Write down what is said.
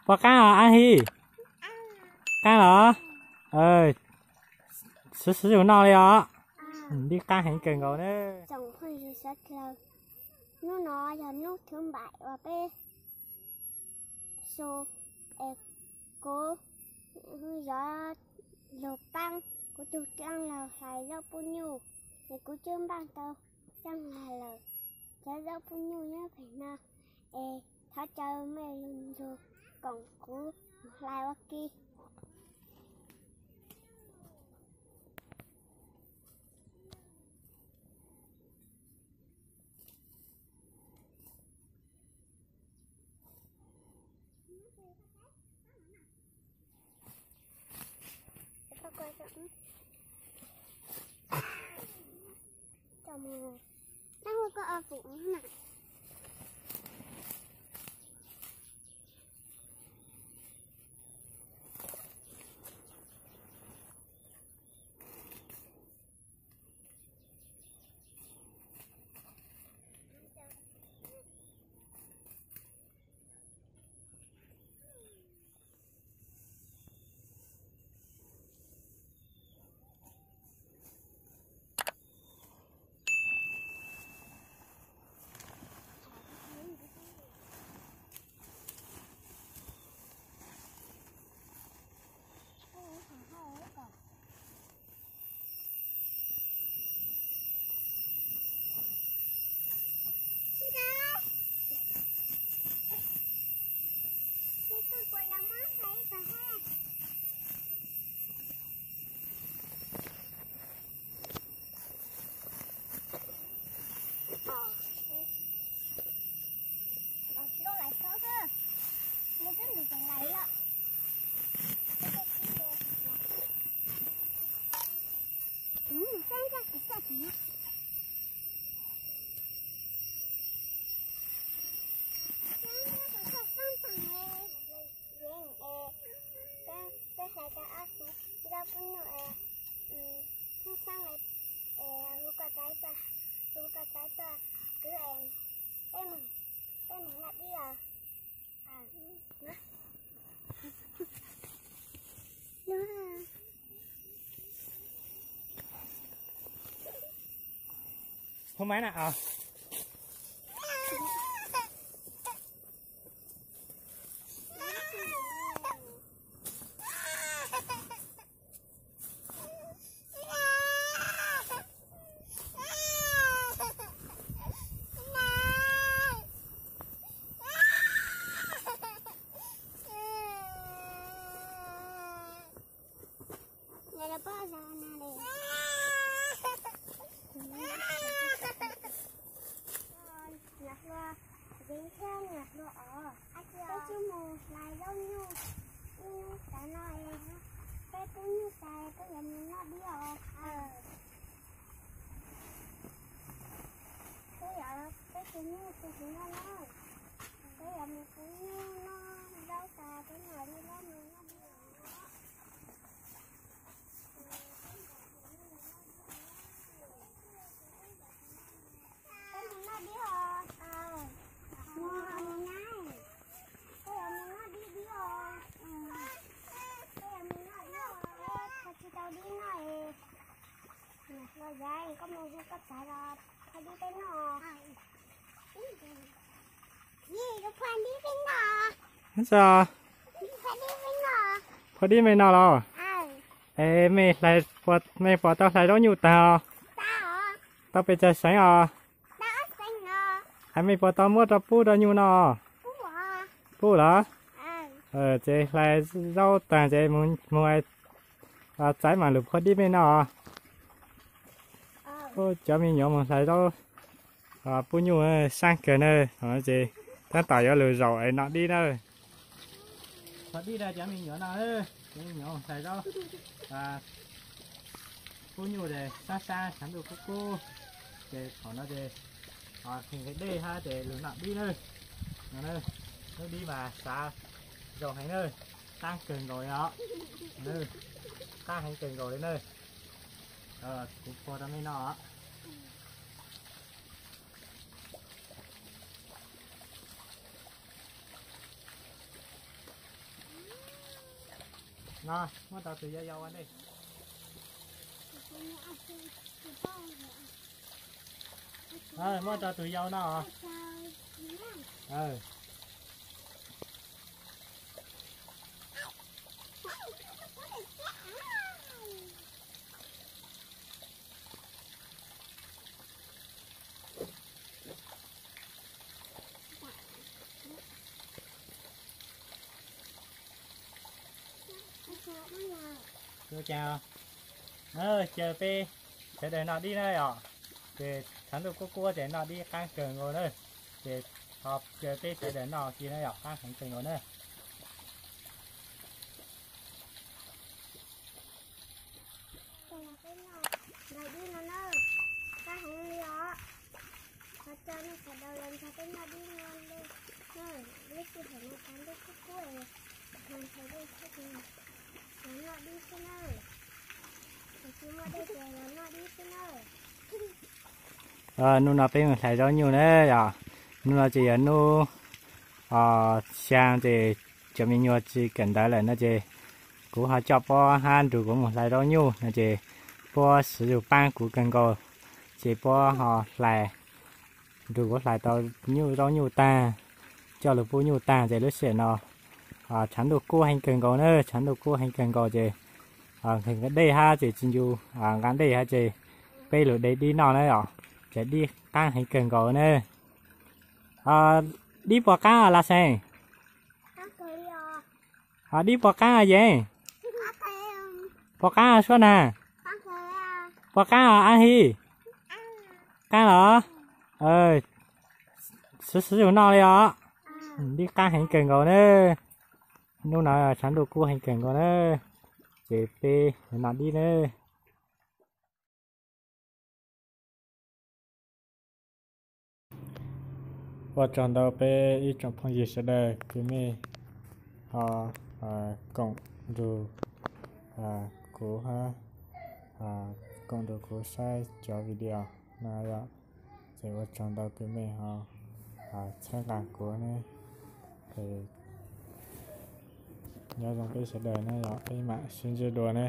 Puas qaab os Ab Hi? Qaab los? Swv swv yus noj li os. Dib qaab heev kawg nkaus na. Hnub no yog hnub thứ bảy uas peb su, es kuv zov lug paab, kuv tug dlaab laug hlais zaub puj nyuj, es kuv cwb npaaj tau xyaa lag lawm. Cov zaub puj nyuj nyob pem no, es thov caw mej lug nrug koom kuv mus hlais ua ke. Peb hlais tau ob xeev zaub puj nyuj es thoob xeeb li, es hu koj txiv tuaj, hu koj txiv tuaj kwv es peb mus, peb mus noj dib os. Hu maiv na. Nyuam hluas, Zeev thiab nyuam hluas os, peb twb mus hlais zaub nyuj, ib hnub tas no es peb pub nyuj tas peb yuav mus noj dib os. Peb yuav, peb pub nyuj tas peb noj na, peb yuav mus pub nyuj noj zaub tas peb mam li mus noj dib os. Peb mus noj dib os. Mus na, peb yuav mus noj dib dib os. Peb yuav mus noj dib os, tsis tau dib noj es. Nyuam hluas Zeev, koj mus hu koj txiv los phua dib peb noj. Phua dib peb noj. Phua dib peb noj. Phua dib mej noj los? Es mej, mej puas tau hlais zaub nyuj taag? Tau pes tsawg xeev os? Es mej puas tau muab rau pub rau nyuj noj? Pub los? Ces hlais zaub taag ces mus, txiv mam lug phua dib mej noj. Cov me nyuam mus hlais zaub pub nyuj saab kawg na. Ces tab tom yuav lug zaum es noj dib na. Phua dib rau cov me nyuam noj, cov me nyuam hlais zaub pub nyuj ces sab sab tshav ntuj kub kub, ces thaum no ces kheev nqhis dej hab ces lug noj dib na. No, lub dib mas sav zoo heev na, qab kawg nkaus li os. Qab heev kawg nkaus li na. Kuv phua rau mej noj. No, muab rau tus yau yau ua ntej. Muab rau tus yau no. Ua cas, caw peb sawv daws noj dib na yom. Ces tshav ntuj kuj kub ces noj dib qaab kawg nkaus na. Ces ho caw peb sawv daws noj kiag na yom, qaab heev kawg nkaus na. Peb noj nplai dib no na, qaab heev li os. Thov caw nej sawv daws los nrog peb noj dib no na. Lub sij hawm no tshav ntuj kub kub, nrog nrog dej thiab, los noj dib xwb na. Tsis muaj dej ces los noj dib xwb na. Hnub no peb mus hlais zaub nyuj na yom. Hnub no ces yog hnub xyaa ces cov me nyuam tsis kawm ntawv lawm no ces kuv ho coj Puab hab Nrug kuv mus hlais zaub nyuj no ces Puab siv zug paab kuv kawg nkaus. Ces Puab ho hlais, Nrug kuv hlais tau nyuj, zaub nyuj taag, coj lug pub nyuj taag ces lub sij hawm no tshav ntuj kub heev kawg nkaus na, tshav ntuj kub heev kawg nkaus ces nqhis dej hab ces tsis ncu nqa dej hab ces peb lug de dib noj na yom. Ces dib qaab heev kawg nkaus na. Dib puas qaab Laj Xeem? Dib puas qaab Yeeb? Puas qaab Suab Nag? Puas qaab Ab Hib? Qaab los? Siv siv zug noj li os. Dib qaab heev kawg nkaus na. Hnub no tshav ntuj kub heev kawg nkaus na. Ces peb noj dib na. Ua tsaug ntau peb ib tsoom phooj ywg sawv daws, kwv mej ho koom nrug kuv hab koom nrug kuv saib cov video no yom. Ces ua tsaug ntau kwv mej ho txhawb nqa kuv ne. Nyob zoo peb sawv daws na yom, peb mam sib ntsib dua ne.